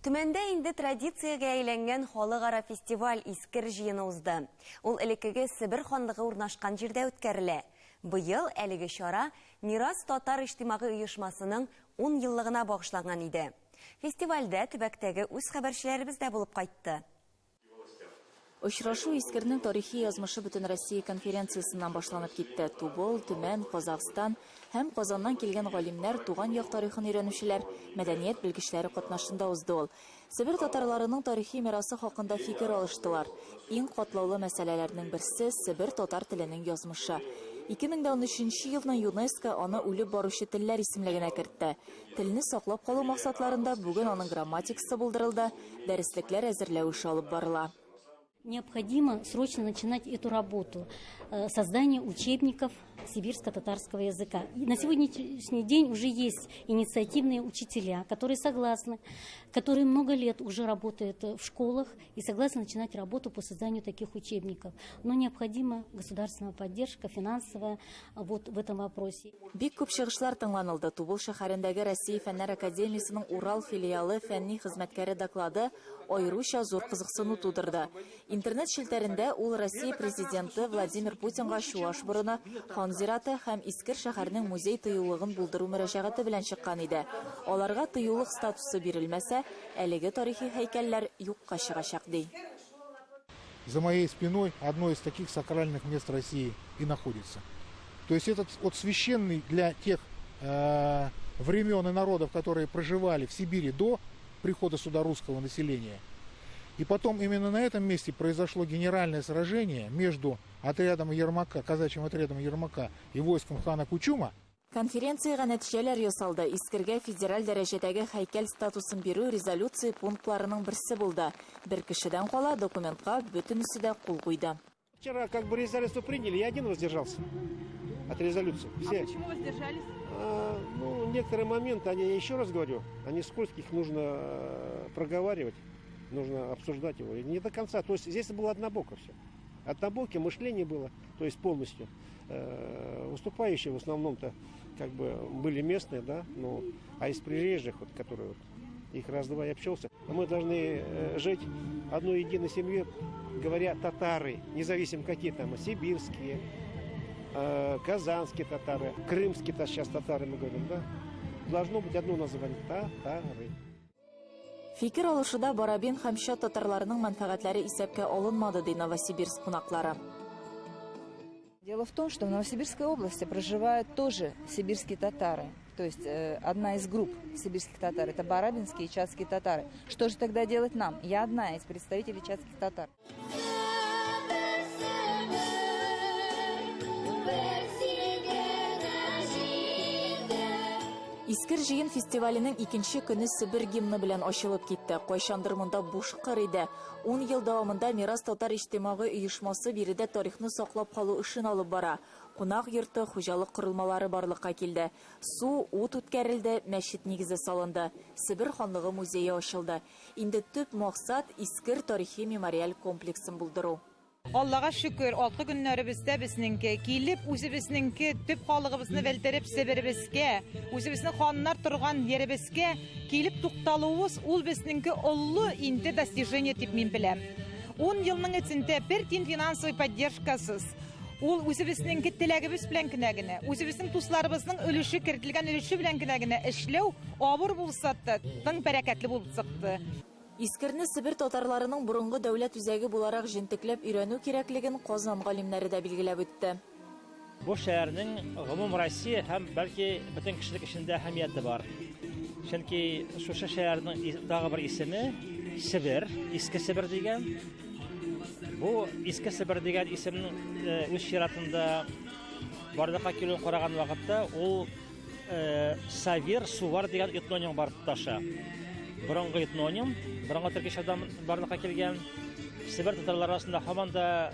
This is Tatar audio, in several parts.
Төмәндә инде традициягә әйләнгән халыкара фестиваль Искер җыены узды. Ул элеккеге Себер ханлыгы урнашкан җирдә үткәрелә. Быел әлеге чара Мирас татар иҗтимагый оешмасының ун еллыгына багышланган иде. Фестивальдә төбәктәге үз хәбәрчеләребез дә булып кайтты. Очрашу Искернең тарихи язмышы Бөтенроссия конференциясеннән башланып китте. Тубыл, Төмән, Казахстан һәм Казаннан килгән галимнәр, туган як тарихын өйрәнүчеләр, мәдәният белгечләре катнашында узды ул. Себер татарларының тарихи мирасы хакында фикер алыштылар. Иң катлаулы мәсьәләләрнең берсе, себер татар теленең язмышы. 2013 елны ЮНЕСКО аны үлеп баручы телләр исемлегенә кертте. Телне саклап калу максатларында бүген аның грамматикасы булдырылды, дәреслекләр әзерләү эше алып барыла. Необходимо срочно начинать эту работу, э, создание учебников сибирско-татарского языка. И на сегодняшний день уже есть инициативные учителя, которые согласны, которые много лет уже работают в школах и согласны начинать работу по созданию таких учебников. Но необходима государственная поддержка, финансовая вот в этом вопросе. Бик күп чыгышлар тыңланылды. Тубыл шәһәрендәге Россия Фәннәр академиясенең Урал филиалы фәнни хезмәткәре доклады аеруча зур кызыксыну тудырды. Интернет челтәрендә ул Россия Президенты Владимир Путинга Чуаш борыны, Хан зираты һәм Искер шәһәренең музей тыюлыгын булдыру мөрәҗәгате белән чыккан иде. Аларга тыюлык статусы бирелмәсә, әлеге тарихи һәйкәлләр юкка чыгачак, ди. За моей спиной одно из таких сакральных мест России и находится. То есть этот вот священный для тех э, времен и народов, которые проживали в Сибири до прихода сюда русского населения. И потом именно на этом месте произошло генеральное сражение между отрядом Ермака, казачьим отрядом Ермака и войском хана Кучума. Конференциягә нәтиҗәләр ясалды. Искергә федераль дәрәҗәдәге һәйкәл статусын бирү резолюция пунктларының берсе булды. Бер кешедән кала, документка бөтенесе дә кул куйды. Вчера как бы резолюцию приняли, я один воздержался от резолюции. Все. А почему воздержались? А, ну, некоторые моменты, они, я еще раз говорю, они скользкие, их нужно э, проговаривать, нужно обсуждать его. И не до конца. То есть здесь было однобоко все. Однобокие мышление было, то есть полностью. Э, выступающие в основном-то как бы были местные, да, ну, а из приезжих, вот, которые вот, их раз-два и общался. Мы должны э, жить одной единой семьей, говоря татары, независимо какие там, сибирские, э, казанские татары, крымские-то сейчас татары мы говорим, да. Должно быть одно название – татары. Фикер алышуда Барабин һәм Чат татарларының мәнфәгатьләре исәпкә алынмады, ди Новосибирск кунаклары. Дело в том, что в Новосибирской области проживают тоже сибирские татары. То есть э, одна из групп сибирских татар – это барабинские и чатские татары. Что же тогда делать нам? Я одна из представителей чатских татар. Искер җыен фестиваленең икенче көне Себер гимны белән ачылып китте. Кайчандыр монда буш кыр иде. Ун ел дәвамында Мирас татар иҗтимагый оешмасы биредә тарихны саклап калу эшен алып бара. Кунак йорты, хуҗалык корылмалары барлыкка килде. Су, ут үткәрелде, мәчет нигезе салынды. Себер ханлыгы музее ачылды. Инде төп максат, Искер тарихи-мемориаль комплексын булдыру. Аллага шөкер, алкы көннәребездә безнеңке, килеп үзебезнеңке төп халыгыбызны белдереп Себеребезгә, үзебезнең ханнар торган еребезгә килеп тукталуыбыз ул безнеңке оллы инде достижение дип мин беләм. Ун елның эчендә бер тин финансовый поддержкасыз, ул үзебезнеңке теләгебез белән генә генә, үзебезнең дусларыбызның өлеше кертелгән өлеше белән генә генә эшләү авыр булса да, тың бәрәкәтле булып чыкты. Искерне Себер татарларының борынгы дәүләт үзәге буларак җентекләп өйрәнү кирәклеген Казан галимнәре дә билгеләп үтте. Бу шәһәрнең гомум Россия һәм бәлки бөтен кешелек өчен дә әһәмияте бар. Чөнки шушы шәһәрнең тагы бер исеме Себер, Иске Себер дигән. Бу Иске Себер дигән исемнең э, үз чиратында барлыкка килүен караган вакытта ул э, Савир Сувар дигән этноним барып тоташа. Борынгы этноним, борынгы төрки чордан барлыкка килгән. Себер татарлары арасында һаман да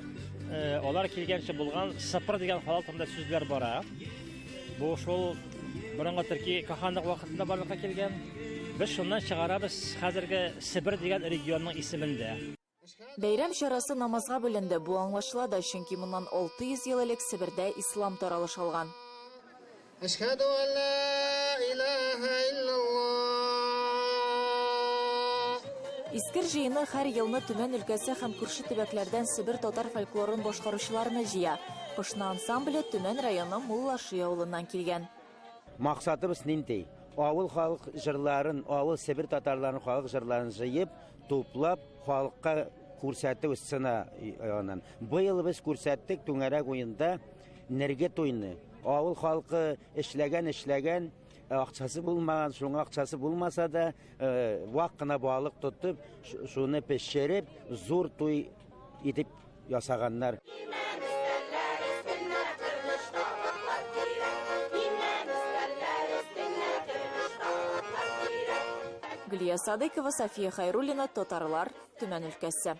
э, алар килгәнче булган сыпыр дигән халык турында сүзләр бара. Бу шул борынгы төрки каханлык вакытында барлыкка килгән. Без шуннан чыгарабыз хәзерге Себер дигән регионның исемен дә. Бәйрәм чарасы намазга бүленде. Бу аңлашыла да, чөнки моннан 600 ел элек Себердә ислам таралыш алган. Әшһәду ан ла илаһа иллаллаһ. Искер җыены һәр елны Төмән өлкәсе һәм күрше төбәкләрдән Себер татар фольклорын башкаручыларны җыя. Пышны ансамбле Төмән районы Муллаши авылыннан килгән. Максатыбыз нинди? Авыл халык җырларын, авыл Себер татарларының халык җырларын җыеп, туплап, халыкка күрсәтү сцена янын. Быел без күрсәттек түңәрәк уенда Нерге туйны. Авыл халкы эшләгән, эшләгән, акчасы булмаган, шуңа акчасы булмаса да, вак кына балык тотып, шуны пешереп, зур туй итеп ясаганнар. Гөлия Садыйкова, София Хайруллина, Татарлар, Төмән өлкәсе.